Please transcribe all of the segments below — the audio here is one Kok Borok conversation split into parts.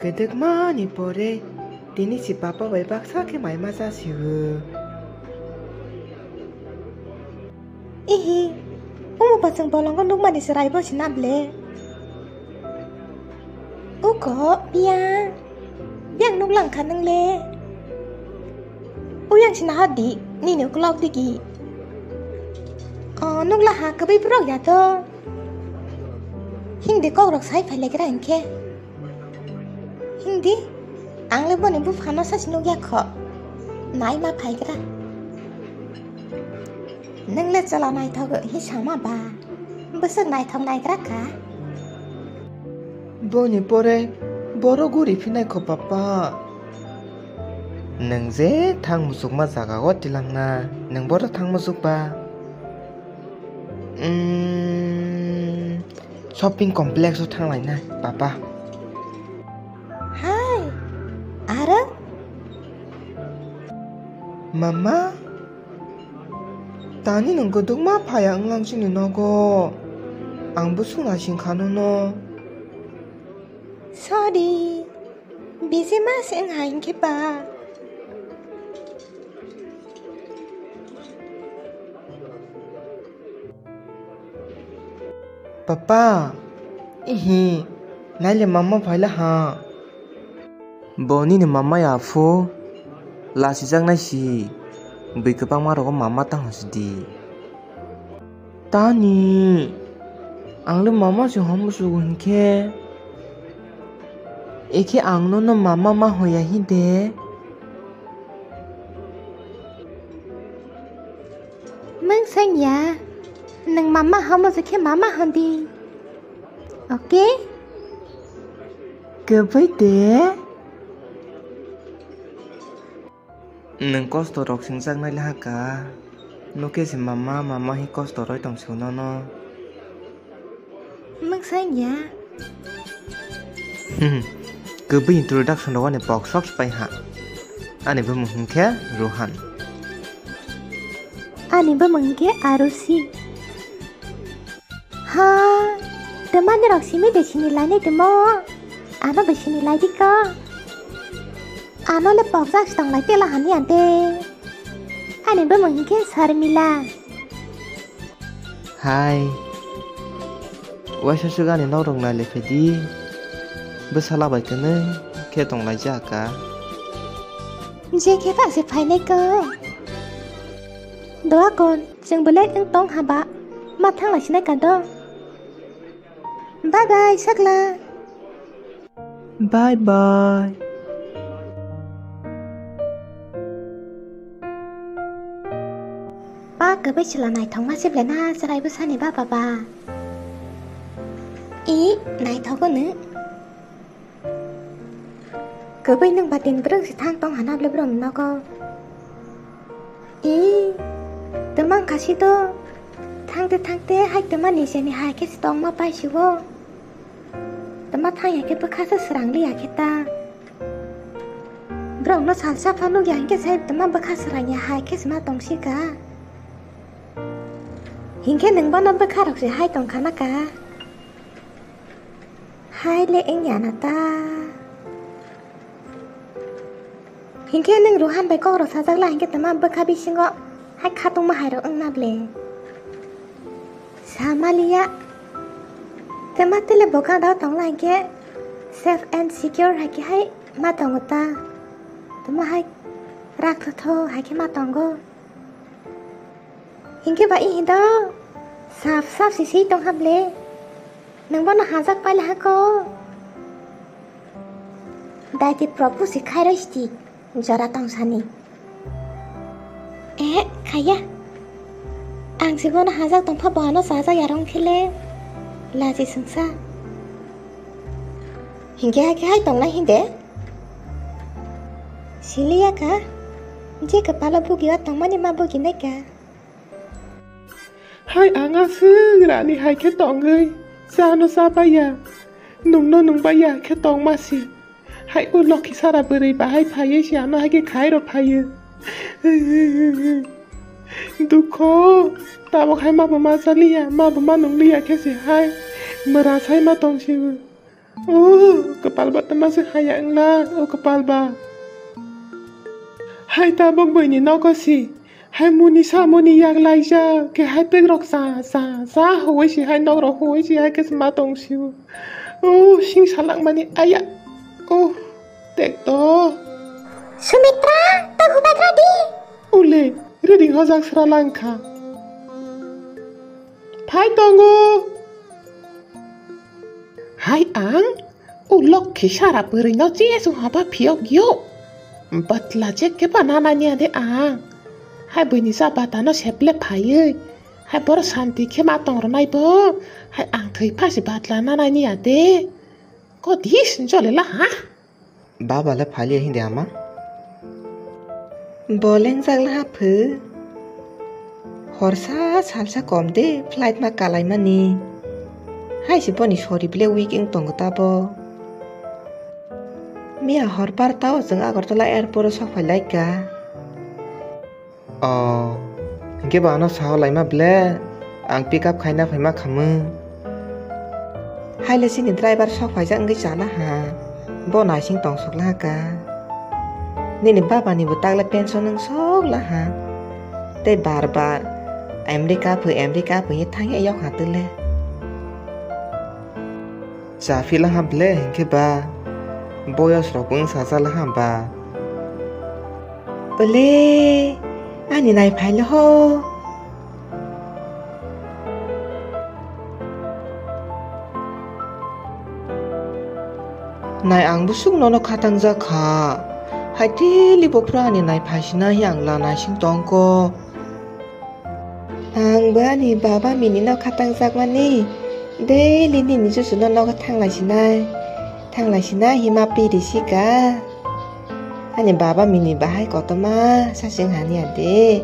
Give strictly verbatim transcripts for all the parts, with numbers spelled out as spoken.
Kwdwkmani pore tini si papa bai baksa khe mai ma chasio. Ihi, omo bachwng bolongo nukmani chwrai bo sina ble. Uko, biyang, biyang nuklang kha nwngle. Uyang sina hadi, nini uklok digi. O, nukla ha kwbwi borok ya to. Hindi kokrok sai phailaikra hinkhe. Hindi, ang le boni buphano sachi nukya kho. Nai ma phaigra. Nwng le chwla naithok hi sama ba? Bwswk naithok naigra kha. Boni pore boro guri phinai kho papa. Nwng je thang muchukma jaga o tilangna, nwng boro thang muchuk ba? Umm, shopping complex o thanglaina, papa. Hai, aro? Mama, tani nwng kwdwkma phaya wnglang chini nogo. Ang bwswk naising kha nono. Sorry, busy ma se wng hai hinkhe ba. Papa, ihi, naile mama phaila ha. Bo nini mama ya phu, lasijaknai si, bwi kwbangma rogo mama tang sidi. Tani, ang le mama se hom sugo hinkhe, ekhe ang nono mama ma hoya hide. Mungsanya, nwng mama homo jikhe mama hondi. Okay? Kwbwi de? Nwng kosto rok singjaknai le haka. Nokhe se mama, mama hi kosto roi tong sio nono. Mungsanya. Hmm, kwbwi introduction rok ani pok sok pai ha. Ani bumung hinkhe Rohan. Ani bumung hinkhe Arusi. Ha, twmani rok simi de sini lainai twmo. Ano bo sini lai diko. Ano le pokjak tong lai tela hani ante. Ani bumung hinkhe Sarmila. Hai. Waisa swk ani nok rok nai le phedi. Bwsala bai kwnwi khe tong lai ja ka. Je khe ta se phainai ko. Doa kon, chwng belai wng tong haba. Ma thang lai sinai ka do. Bye bye, sakla. Bye bye. Pa kwbwi chwla naithokma se ble na chwrai bwsani baba ba. I naithogo nw. Kwbwi nwng ba tin bwrwng se thang tong hana ble bwrwng nogo. I twmang kha si do. Thangte thangte hai twmani seni hai khe se tongma pai si o. Tama thang ya khe bwkha se srang li ya khe ta. Borok no salsa phano ya hinkhe sai tama bwkha srang ya hai khe sma tong si ka. Hinkhe nwng bono bwkha rok se hai tong khana ka. Hai le wng ya na ta. Hinkhe nwng Rohan bai kok rok sajak la hinkhe tama bwkha bisingo hai khatungma hai rok wngna ble. Samaliya. Tama tele bo gada tongla hinkhe safe and secure hai khe hai ma tongo ta. Tama hai rak thotho hai khe ma tongo. Hinkhe ba ihi do sap sap si si tong hable. Nwng bono hajak paila hako. Daiti propose si khairoi sti jora tong sani. Eh, khaya. Ang si bono hajak tong pha bohano chajak yarong khele. Laji sungsa. Hinkhe hai khe hai tongnai hinde. Siliya ka. Je kwpalo bugi o tongmani ma bugi nai ka. Hai ang aswk rani hai khe tongwi chano chabaiya, nungno nungbaiya khe tongma si. Hai o lokhi sara bwrwi bahai phaiwi si ano hai khe khai rw phaiwi. Dukho, tabok hai mabo ma chaliya, mabo ma nungliya khe si hai mwra sai ma tong si. O kwpal ba tama se haya wngla, o kwpal ba. Hai tabuk buini nogo si. Hai muni samoni yak laijak, khe hai pegrok cha, cha, cha, huwi si hai nokrok huwi si hai khe ma tong sio. O sing salak mani aya. O tek to. Sumitra, ta hubagra di. Ule, reading hojak sra langkha. Phai tongo. Hai ang, o lokhi sara bwrwi no che sung haba phiyok yo. Batla che khe bana nani ade ang. Hai buini cha bata no seple phaiwi. Hai boro santi khe ma tong rwnai bo. Hai ang thwi phasi batla nanai ni ade. Ko dis jole la ha. Baba le phailia hindi ama? Bo lengjak laha phu. Horsa salsa kom de flight ma kalaimani. Hai se boni sori ble week wng tongo tabo. Miya hor par tao chwng Agartala airport o sok phai lai ka. O, hinkhe ba ano sao laima ble, ang pick up khaina phaima khamung. Haile chini driver sok phaijak wngwi chala ha, bo naising tongsok laha ka. Nini baba ni bo tagle pension wng sok laha. Tei bar bar, America phui, America phui thangya yok ha tole. Cha phi laha ble hinkhe ba, boyos rok wng sacha laha ba. Ole, ani nai phai le ho. Nai ang busuk nono khatang jak kha. Hai tili bophra ani nai phai sina hi ang la naising tongko. Ang bo ani baba mini no khatang jak mani. Daily nini chuchu no nogo thanglai sinai. Thanglai sinai hima piri sika. Ani baba mini bahai kotoma sasing hani ade.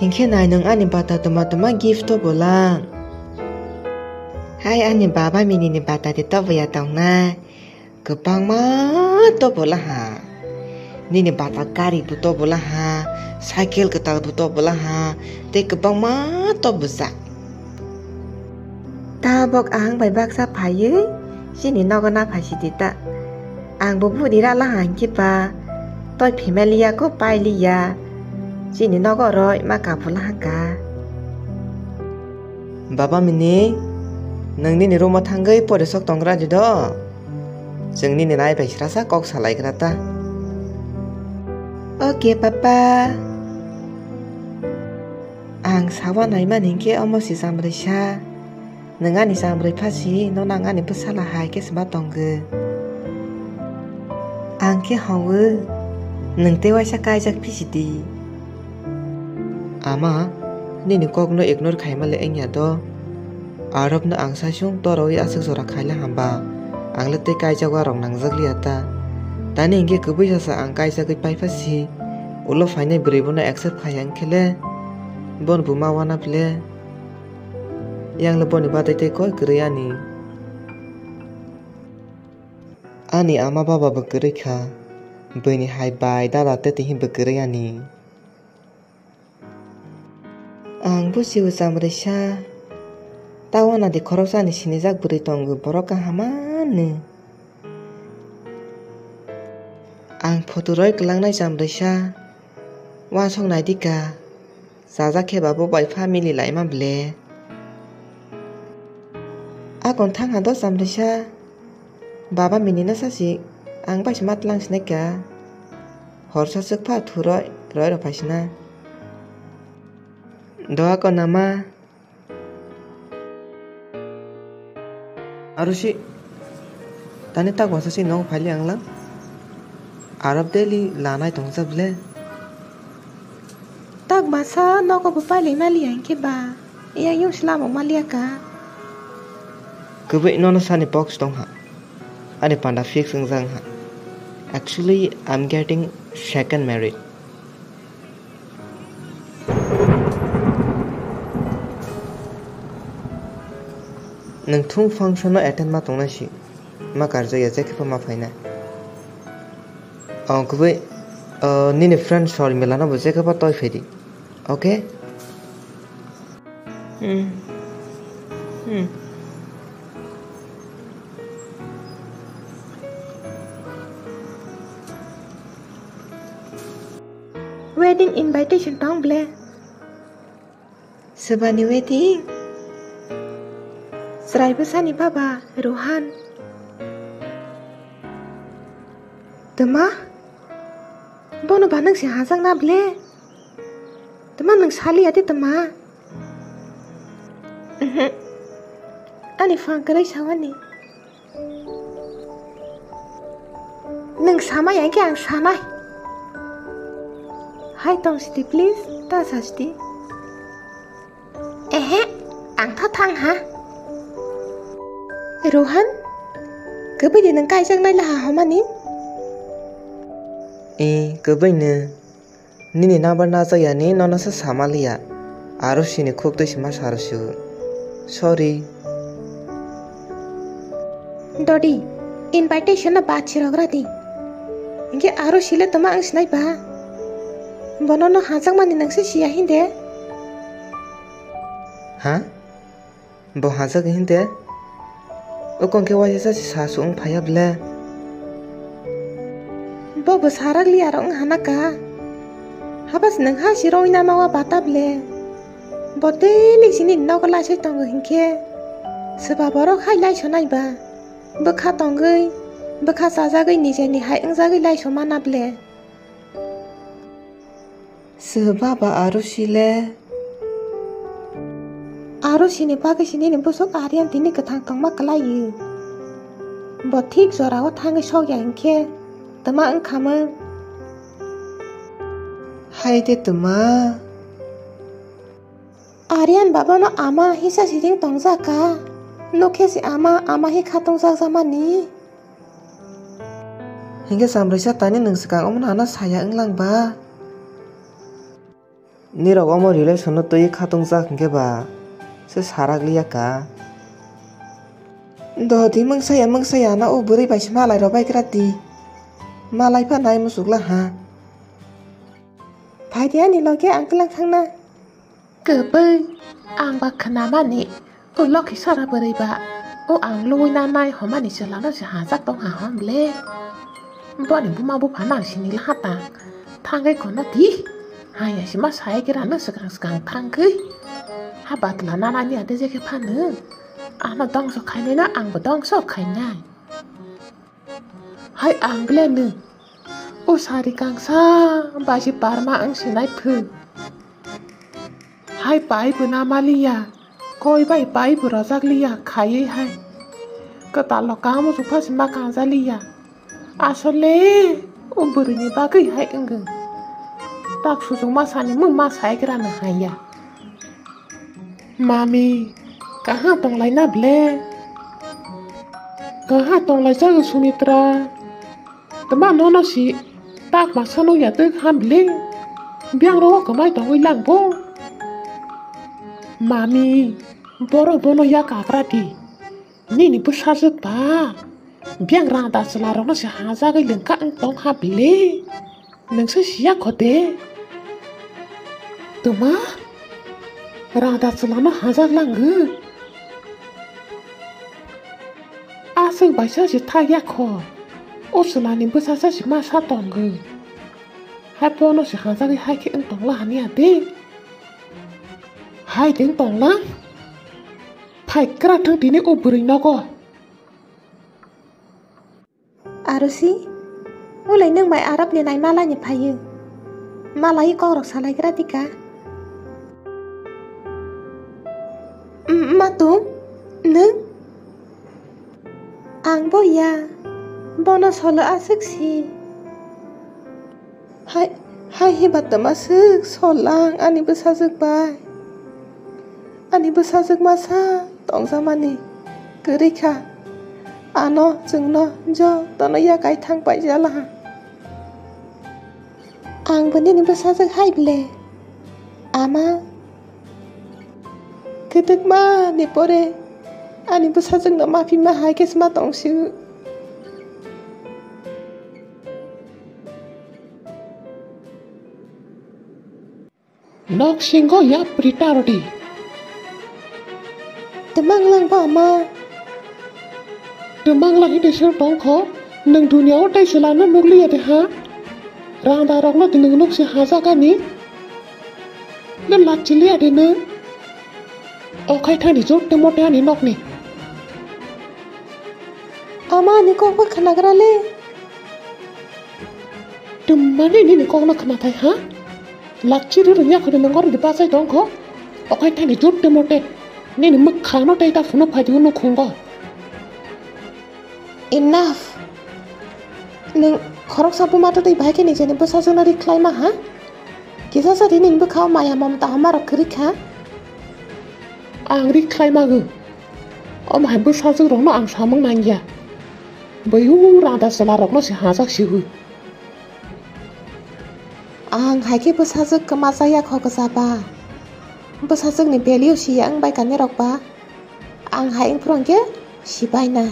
Hinkhe nai nwng ani bata toma toma gift to bolang. Hai ani baba mini ni bata de to boya tongnai. Kwbangma to bola ha. Nini bata gari bo to bola ha, cycle kwtal bo to bola ha, tei kwbangma to bujak. Tabok ang bai baksa phaiwi chini nogo na phaisidi ta. Ang bo budi rala ha hinkhe ba toi family ya ko pailiya. Chini nogo roi ma kabula ha ka. Baba mini, nwng nini room o thangwi pore sok tongra di do. Chwng nini nai bai srasa kok salai gra ta. Okay, papa. Ang sawa naimani hinkhe omo si chamrwisa. Nwng ani chamrwi phasi, nono ang ani bwsala hai khe sima tongwi. Ang khe hwnwi, nwng tei waisa kaijak phisidi. Ama, nini kokno ignore khaima le wngya do. Arokno ang saichung torowi aswk jora khaila hamba, ang le tei kaijak warok nangjak liya ta. Tani hinkhe kwbwi sasa ang kaijagwi paipha si. Ulo phainai bwrwi bono accept khaiya wngkhe le, bono bo ma wana ble. Yang le boni batai tei koi kwrwi ani. Ani ama baba bo kwrwi kha. Bwini hai bai dada tete hinwi bo kwrwi ani. Ang bujigo chamrwisa. Tao nadi khoroksani sinijak bwrwi tongo, borok kaham ani. Ang photo roi kwlangnai chamrwisa. Uansuk naidi ka. Chajak khe ba bo bai family laima ble. Akon thang ha do chamrwisa. Baba mini no sasi ang bai se matlang sinai ka. Horsa swk pha thuroi roi rw phai sina. Doa ko nama. Aro si tani tak wasa si nogo phaili ang lang. Arab daily lanai tongsa ble. Tak masa nogo bo pailai maliya hinkhe ba. Iya yung slamo maliya ka. Kwbwi nono sani box tong ha. Ani panda fix wngjak ha. Actually, I'm getting second married. Nwng thung function no attend ma tongnai si. Ma karjak ya, je khe ma phainai. Oh, kwbwi, uh, nini friend Sormila no bo je khe ba toi phedi. Okay? Hmm. Hmm. Wedding invitation tong ble. Swbani wedding? Chwrai bwsani baba, Rohan. Tama? Bono ba nwng se hajak na ble? Tama nwng saliya de tama? Mhm. Ani phang kwrwi sawani. Nwng samaya hwnkhe ang sanai. Hai tong sidi please, ta sa sidi. Ehe, ang tha thang ha. Rohan, kwbwi de nwng kaijak nai laha homani? E, kwbwi no. Nini number najakya ni nono se sama liya. Aro sini khuk twi sima saro su. Sorry. Dodi, invitation no bad chirok ra di. Hingke aro sile toma ang sinai ba. Bono no hajak mani nang se siya hinde. Ha? Bo hajak hinde? Oko hwnkhe waisa sa si sa su wng phaiya ble? Bo bwsa rak liya rok wng hana ka. Haba se nwng ha si roi nama wa bata ble? Bo daily sini nogo laisai tongo hinkhe. Swba borok hai laiso nai ba? Bwkha tongwi, bwkha chajagwi nijeni hai wngjagwi laiso mana ble? Swba ba aro sile? Aro sini bagwi si nini bwswk Aryan tini kwthang tongma kwlaiwi. Bo thik jorao thangwi sokya hinkhe twma wngkhamung. Hai de twma. Aryan babano ama hisa siring tongjak ka. Nukhe si ama, ama hi khatungjak jamani. Hinkhe chamrwisa tani nwng swkang omono ano saya wnglang ba? Nirok omo relation no twi khatungjak hinkhe ba se sarak liya ka. Dodi mungsaya mungsaya no o bwrwi bai se malai rw bai gra di. Malai pha nai muchuk la ha. Phai di ani loge ang twilang thangna. Kwbwi, ang ba khnamani, o Lokhi sara bwrwi ba, o ang lugui nanai homani chwla no se hajak tong ha hwn ble. Boni buma bupha nang sini la ha tang, thangwi kono di. Haya sima sai khe rano swkang swkang thangwi. Ha batla nanani ade je khe phano, ano dongso khainai no ang bo dongso khainai. Hai ang ble nwng. O sari kangsa baji parma ang sinai phu. Hai pai bwna maliya. Koi bai pai bwrojak liya khaiwi hai. Kwtal lo kamo jukha sima kanja liya. Asole o bwrwini bagwi hai wngwng. Tak sujungma sani mung ma saigrana haiya. Mami, kaha tonglaina ble? Kaha tonglaijak Sumitra? Tma nono si tak masa nukya twi kha ble? Biang rogo kwmai tongwi lang bo? Mami, borok bono yak agra di. Nini bwsajwk ba? Biang rang da chwla rokno se hajagwi lengkha wng tong ha ble? Nwngsa siya kho de. Tuma? Rada chwlano hajak langwi. Aswk baisa se thakya kho. O chwlani bwsasa se masa tongwi. Hai bono se hajagwi hai khe wng tongla haniya de. Hai de wng tongla. Phai kwrathwng tini o bwrwi nogo. Arusi, ulai nwng bai arapni nai malani phaiwi. Malai kokrok salaigra dika. M-, matung, nwng? Ang bo ya, bono solo aswk si. Hai, hai hiba twma swk sol ang ani bwsajwk bai. Ani bwsajwk masa tongjakmani kwrwi kha. Ano chwngno jotono yakai thang paijala. Ang bo nini bwsajwk hai ble. Ama. Kwtwkma ni pore ani bwsajwkno maphi ma hai khe sma tong sio. Nok singo ya prita rodi. Temang lang ba ma. Temang lang ite sir tong kho. Nang dunia o tai sela no nukli ya de ha. Rangda rokno di nwng nuk si hajak ani. Le lachili adi nwng. Okhai thani jot te mote ani nokni. Ama ani kok bo khnagra le. Tumani nini kok no khnathai ha? Lachi rwrwng ya khwrwng nangor di bachai tong kho. Okhai thani jot te mote. Nini mwkhang no tei ta phunu phai di unu khungo. Enough! Nwng khoroksa buma twtwi bahai khe nijeni bwsajwkno rik khlaima ha? Kisa sa di nini bwkhao maya mamta hamarok kwrwi kha? Ang rik khlai mago. Omo hai bwsajwk rokno ang samung nangya. Bwyu rangda chwla rokno se hajak si hwi. Ang hai khe bwsajwk kwma chaya kho kwchaba. Bwsajwkni value siya wng bai kani rok ba. Ang hai wngphuru hwnkhe sipai nai.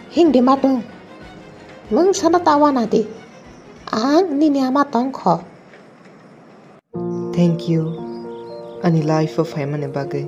Hingdi ma tong. Nwng sana ta wana di. Ang nini ama tong kho. Thank you. Ani life o phaimani bagwi.